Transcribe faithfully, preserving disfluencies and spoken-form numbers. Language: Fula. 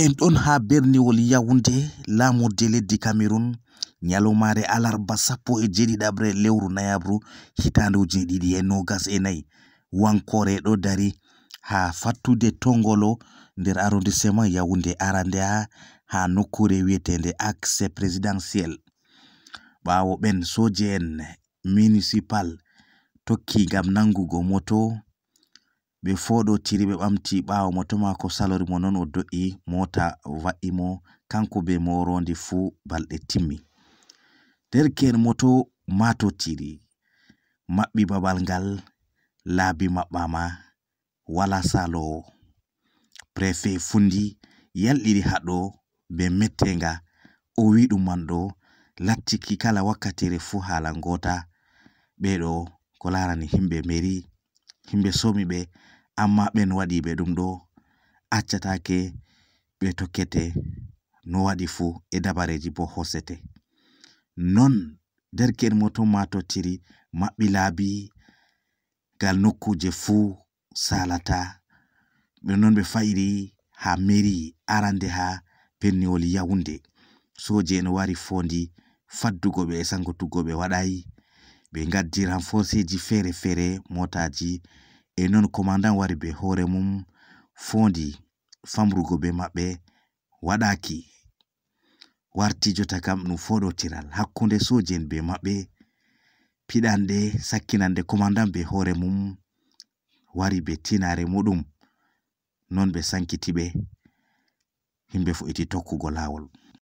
En ɗon haa berniwol Yawunde, laamorde leddi Kamerun, nyalomaare alarba sappo e jeeɗiɗaɓre lewru nayabru, hitaande ujine ɗiɗi e noogas e nayi. Wankoore ɗo dari haa fattude Tongolo nder arrondissement Yawunde arande haa, haa nokkuure wiyeteende Axe Présidentiel. Ɓaawo ɓen, sooje'en municipal tokki ngam nangugo moto, ɓe fooɗotiri, ɓe ɓamti ɓaawo moto maako, salori mo, non o do'i, moota va'i mo, kanko be mooroondi fuu balɗe timmi. Derke'en moto maatotiri, maɓɓi babal ngal, laabi maɓɓaama, walaa saaloowo. Prefet Fundi yalɗiri haa ɗo be mettenga, o wi'i ɗum man ɗo lattiki kala wakkatiire fuu haala ngoota. Ɓe ɗo ko laarani himɓe meri, himɓe somi ɓe, amma ɓen waɗi ɓe ɗum ɗo accataake ɓe tokkete no waɗi fuu e dabareeji bo hoosete. Non derke'en moto maatotiri maɓɓi laabi ngal nokkuuje fuu saalata. Ɓe non ɓe fa'iri haa meri arande haa berniwol Yawunde. Sooje'en wari foondi faddugo ɓe e sangotugo ɓe waɗaay. Ɓe ngaddi renforceeji feere-feere, mootaaji. E non komandan wari be hoore mum foondi famrugo be maɓɓe waɗaaki. Warti jota kam ɗum fooɗotiral hakkunde sooje'en be maɓɓe. Piɗanɗe sakkinande komandan be hoore mum wari be tinaare muɗum. Non ɓe sankiti ɓe. Himɓe fuɗɗiti tokkugo laawol.